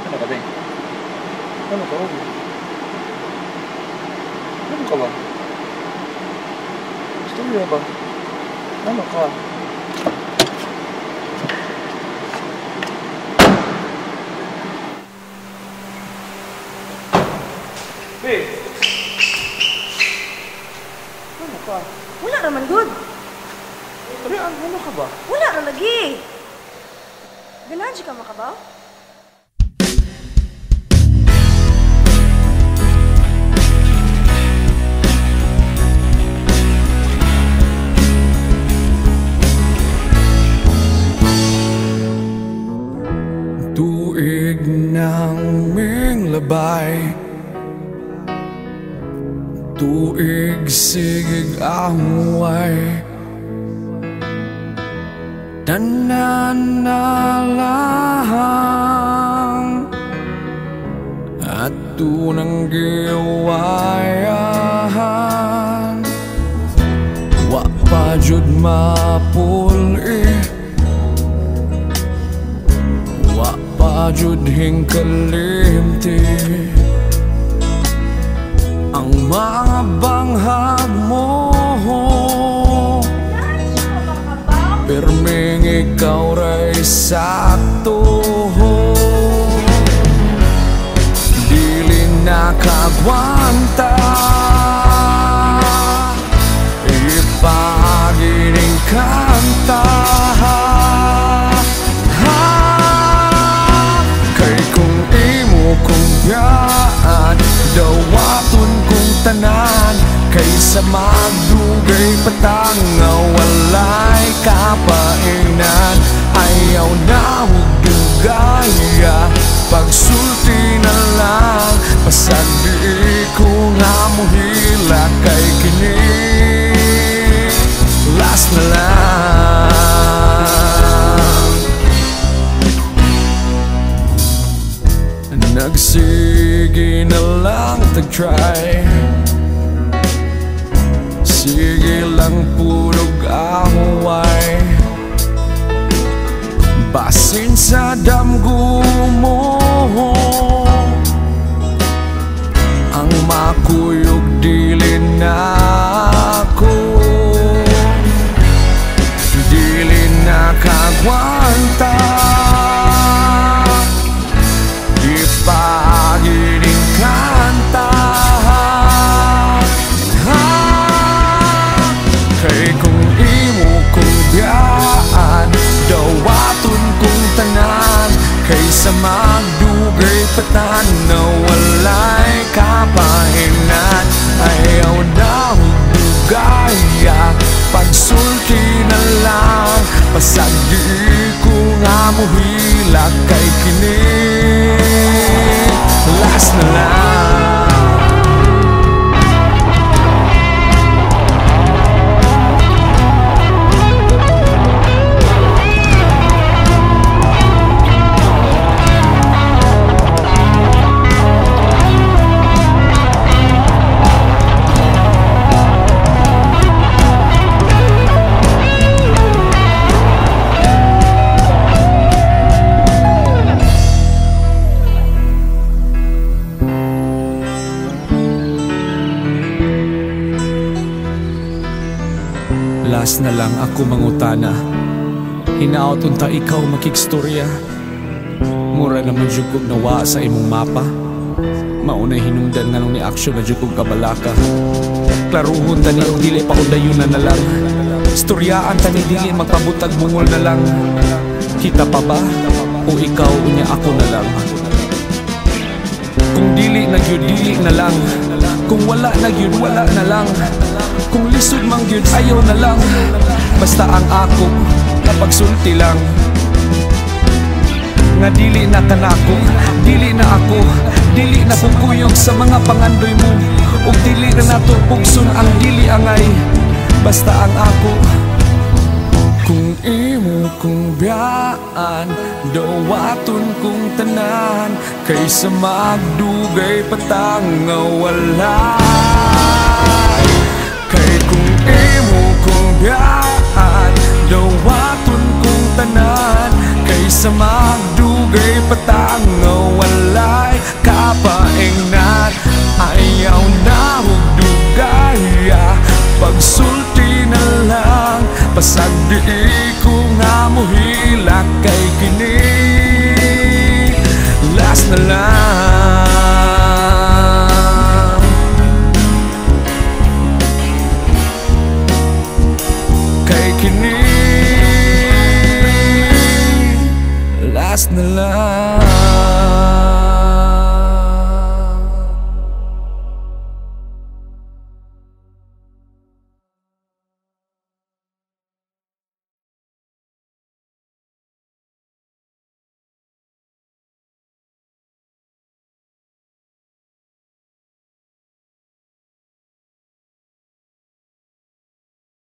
Ano ka, Beng? Ano ka? Ano ka ba? Istorya ba? Ano ka? Beng! Ano ka? Wala raman, good. Pero ano ka ba? Wala ra lagi. Ganahan siya ka makabaw? Tuig ng minglabay, tuig sigig ahuway, tanan na lang at tunang giwayahan. Wa pa jud mapuli, wa pa jud hingkalimti ang mga banghag mo. Pirming ikaw ra'y sakto, dili nakagwanta, ipagining kanta. Kay kung imo kong biyaan, dawaton kong tanan, kaysa magdugay patang nga walay kapainan. Ayaw na og dugaya, pagsulti na lang, pasag di ko nga mohila kay kini last na lang. Nagsige na lang tag-try, sige lang purog ahuway, basin sa damgo mo ang makuyog dili na ako, dili na kagwanta, ipagining kanta. Kay kung imo kong biyaan, dawaton kong tanan, kaysa magdugay patan na walay kapahinan. Ayaw na og dugaya, pagsulti na lang, pasag di ko nga mohila kay kini last na lang. Last na lang ako mangutana, hinaot unta ikaw makigstorya. Mura naman jud kog nawa sa imong mapa. Maunay hinungdan nganong ni action na jud kog kabalaka. Klaruhon tani og dili pa na na lang. Istoryaan tani, dili magpabutag bungol na lang. Kita pa ba? O ikaw unya ako na lang? Kung dili na gyud, dili na lang. Kung wala na gyud, wala na lang. Kung lisod man gyud, ayaw na lang. Basta ang ako kapagsulti lang nga dili na kanako, dili na ako, dili na kukuyog sa mga pangandoy mo, ug dili na nato pugson ang dili angay. Basta ang ako, kung imo kong biyaan, dawaton kong tanan, kaysa magdugay patang nga walay. Kay kung imo kong biyaan, dawaton kong tanan, kaysa magdugay patang nga walay kapaingnan. Ayaw na og dugaya, pagsulti na lang. Pasagdi ko nga mohilak, kay kini last na lang. Kay kini last na lang.